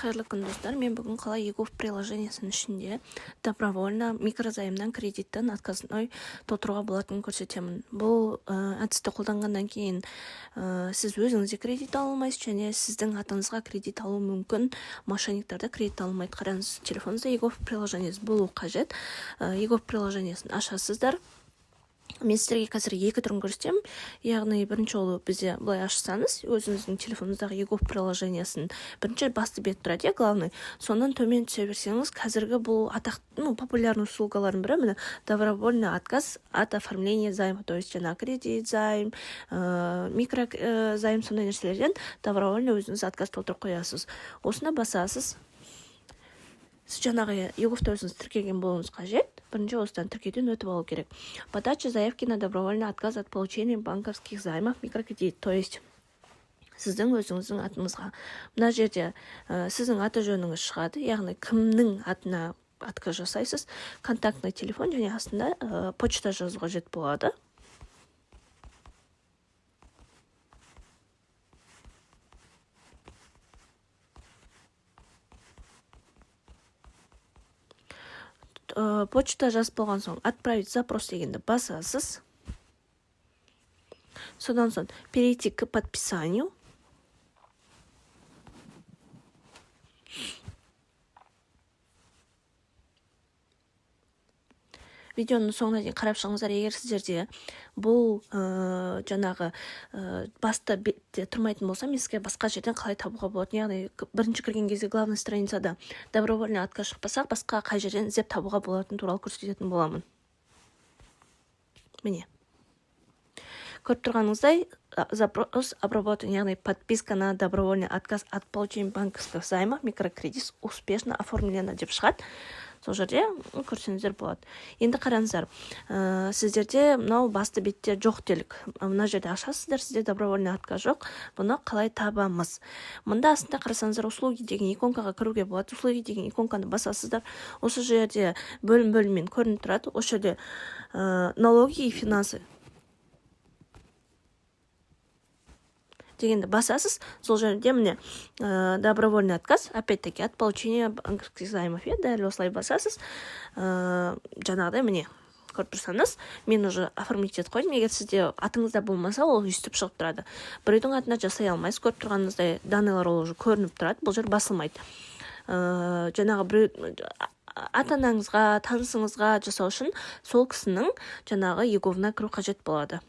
Қайырлы күн, достар! Мен бүгін қалай eGov приложениесінің ішінде добровольно микрозаймнан, кредиттен отказной толтыруға болатынын көрсетемін. Бұл әдісті қолданғаннан кейін сіз өзіңіз де кредит ала алмайсыз және сіздің атыңызға кредит алу мүмкін мошенниктер де кредит ала алмайды. Қараңыз, телефоныңызда eGov приложениесі болу қажет. eGov приложениесін ашасыздар. Мен сіздерге қазір екі түрін көрсетемін. Яғни бірінші, ол бізде былай ашсаңыз, өзіңіздің телефоныңыздағы eGov приложениесін, бірінші басты бет тұрады, иә, главный. Сонан төмен түсе берсеңіз, қазіргі бұл атақ, ну, популярный услугалардың бірі, міне, добровольный отказ от оформления займа, то есть жаңағы кредит, займ, микро займ, сондай нәрселерден добровольно өзіңіз отказ толтырып қоясыз. Осыны басасыз. Сіз жаңағы eGov-та өзіңіз тіркелген болуыңыз қажет. Бірінші осыдан тіркеуден өтіп алу керек. Подача заявки на добровольный отказ от получения банковских займов, микрокредит, то есть сіздің өзіңіздің атыңызға. Мына жерде сіздің аты жөніңіз шығады, яғни кімнің атына отказ жасайсыз, контактный телефон және астында почта жазу қажет болады. Почта жазып болған соң, «Отправить запрос» дегенді басасыз. Содан соң «Перейти к подписанию». Видеоның соңына дейін қарап шығыңыздар. Егер сіздерде бұл жаңағы басты бетте тұрмайтын болса, мен сізге басқа жерден қалай табуға болады, яғни бірінші кірген кезде главный страницада добровольный отказ шықпаса, басқа қай жерден іздеп табуға болатыны туралы көрсететін боламын. Міне, көріп тұрғаныңыздай, запрос обработан, яғни подписка на добровольный отказ от получения банковских займов, микрокредит успешно оформлена деп шығады. Сол жерде көрсеңіздер болады. Енді қараңыздар, сіздерде мынау басты бетте жоқ делік. Мына жерде ашасыздар, сізде добровольный отказ жоқ. Бұны қалай табамыз? Мында астында қарасаңыздар, «Услуги» деген иконкаға кіруге болады. «Услуги» деген иконканы басасыздар. Осы жерде бөлім бөліммен көрініп тұрады. Осы жерде «Налоги и финансы» дегенді басасыз. Сол жерде, міне, добровольный отказ опять таки от получения банковских займов, иә, дәл осылай басасыз. Жаңағыдай, міне, көріп тұрсаңыз, мен уже оформить етіп қойдым. Егер сізде атыңызда болмаса, ол өйстіп шығып тұрады. Біреудің атына жасай алмайсыз. Көріп тұрғаныңыздай, данныйлар ол уже көрініп тұрады, бұл жер басылмайды. Жаңағы біреу, ата анаңызға, танысыңызға жасау үшін сол кісінің жаңағы eGov-ына кіру қажет болады.